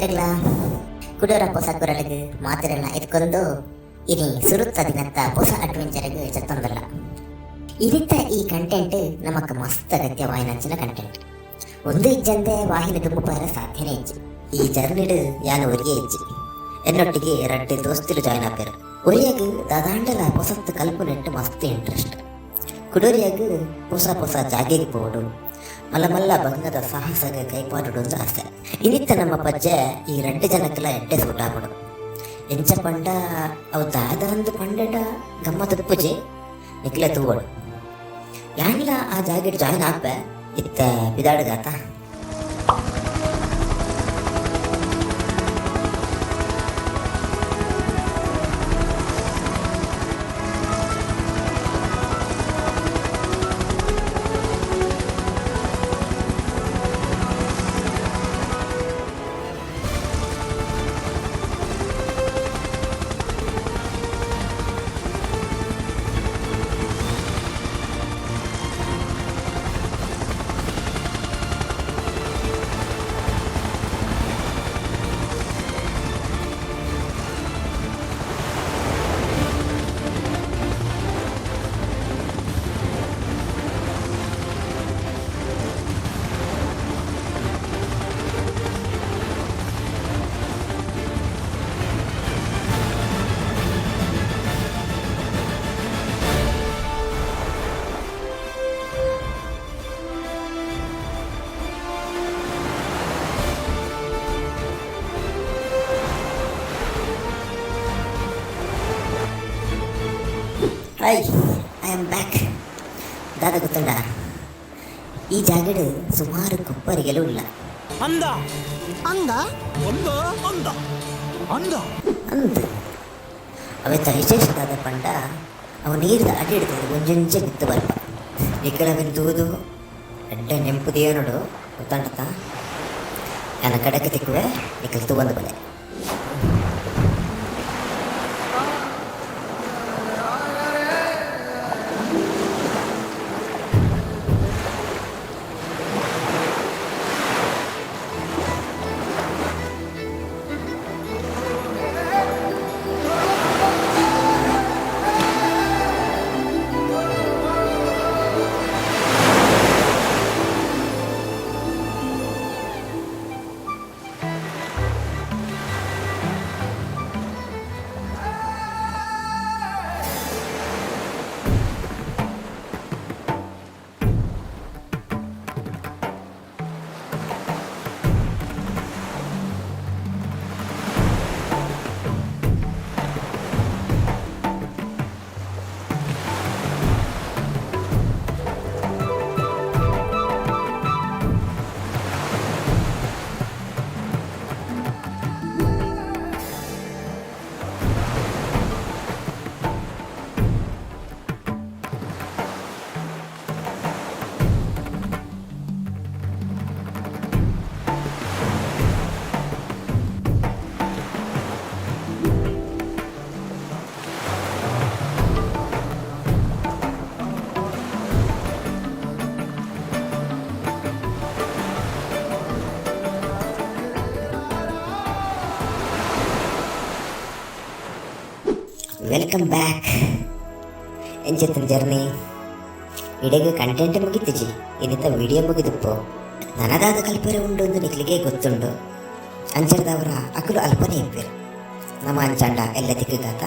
ಮಾತೆರೆಗ್ಲ ಕುಡೋರ ಪೊಸ ಕುರಲಿಗ್ ಮಾತೆರೆನ ಎತ್ಕೊಂದು ಇನಿ ಸುರುತ್ತ ದಿನತ್ತ ಪೊಸ ಅಡ್ವೆಂಚರ್ಗ್ ಜತ್ತೊಂದುಲ್ಲ. ಇನಿತ್ತ ಈ ಕಂಟೆಂಟ್ ನಮಕ್ ಮಸ್ತ್ ಅಗತ್ಯವಾಯಿನಂಚಿನ ಕಂಟೆಂಟ್. ಒಂದು ಇಜ್ಜಂದೆ ವಾಹಿನಿ ದುಂಬು ಪೋಯೆರೆ ಸಾಧ್ಯನೇ ಇಜ್ಜಿ. ಈ ಜರ್ನಿಡ್ ಯಾನ್ ಒರಿಯೇ ಇಜ್ಜಿ, ಎನ್ನೊಟ್ಟಿಗೆ ರಡ್ಡ್ ದೋಸ್ತಿಲು ಜಾಯ್ನ್ ಆಪೆರ್. ಒರಿಯಗ್ ದಾದಾಂಡಲ ಪೊಸತ್ ಕಲ್ಪುನೆಟ್ ಮಸ್ತ್ ಇಂಟ್ರೆಸ್ಟ್, ಕುಡೊರಿಯಗ್ ಪೊಸ ಪೊಸ ಜಾಗೆಗ್ ಪೋವೊಡು, ಮಲ್ಲ ಮಲ್ಲ ಬಂಗದ ಸಾಹಸಗ್ ಕೈಪಾಡೊಡು ಆಸೆ. ಇನಿತ್ತ ನಮ್ಮ ಪಜ್ಜೆ ಈ ರಡ್ಡ್ ಜನಕ್ಲ ಎಡ್ಡೆ ಸೂಟ್ ಆಪುಂಡು. ಎಂಚ ಪಂಡ ಅವು ದಾದಂದ್ ಪಂಡಡ ಗಮ್ಮತ್ ಉಪ್ಪುಜಿ, ನಿಕ್ಲೆ ತೂವೊಡು. ಯಾನ್ಲ ಆ ಜಾಗೆಡ್ ಜಾಯ್ನ್ ಆಪೆ, ಇತ್ತೆ ಪಿದಾಡುಗಾತ. Hi, I am back. ದಾದ ಗೊತ್ತುಂಡ, ಈ ಜಾಗಡ್ ಸುಮಾರು ಕೊಪ್ಪರಿಗೆಲು ಉಲ್ಲ. ಅಂದ. ಅಂದ. ಅಂದ ಅಂದ ಅಂದ. ಅಂದ್, ಅವೆತ ವಿಶೇಷ ದಾದ ಪಂಡ ಅವು ನೀರ್ದ ಅಡಿ ಹಿಡ್ದು ಒಂಜೊಂಜೆ ಮಿತ್ತ್ ಬರ್ಪ. ನಿಕುಲು ಅವೆನ್ ತೂದು ಎಡ್ಡೆ ನೆಂಪು ದಿಯೊನೊಡು, ಗೊತ್ತಂಡತ? ಯಾನ್ ಕಡೆಕ್ ತಿಕ್ಕುವೆ, ನಿಕುಲು ತೂವೊಂದು ಬಲೆ. Welcome back. ಎಂಚಿತ್ತಿನ ಜರ್ನಿ? ಇಡೆಗ್ ಕಂಟೆಂಟ್ ಮುಗಿತಿಜಿ, ಇನ್ನಿತ ವಿಡಿಯೋ ಮುಗಿದುಪ್ಪು. ನನದಾದ ಕಲ್ಪರೆ ಉಂಡು ಅಂದ್ ನಿಕ್ಲಿಗೆ ಗೊತ್ತುಂಡು. ಅಂಚರ್ದವರ ಅಕುಲು ಅಲ್ಪನೇ ಇಪ್ಪೆರ್. ನಮ ಅಂಚಾಂಡ ಎಲ್ಲ ತಿಕ್ಕುಗಾತ.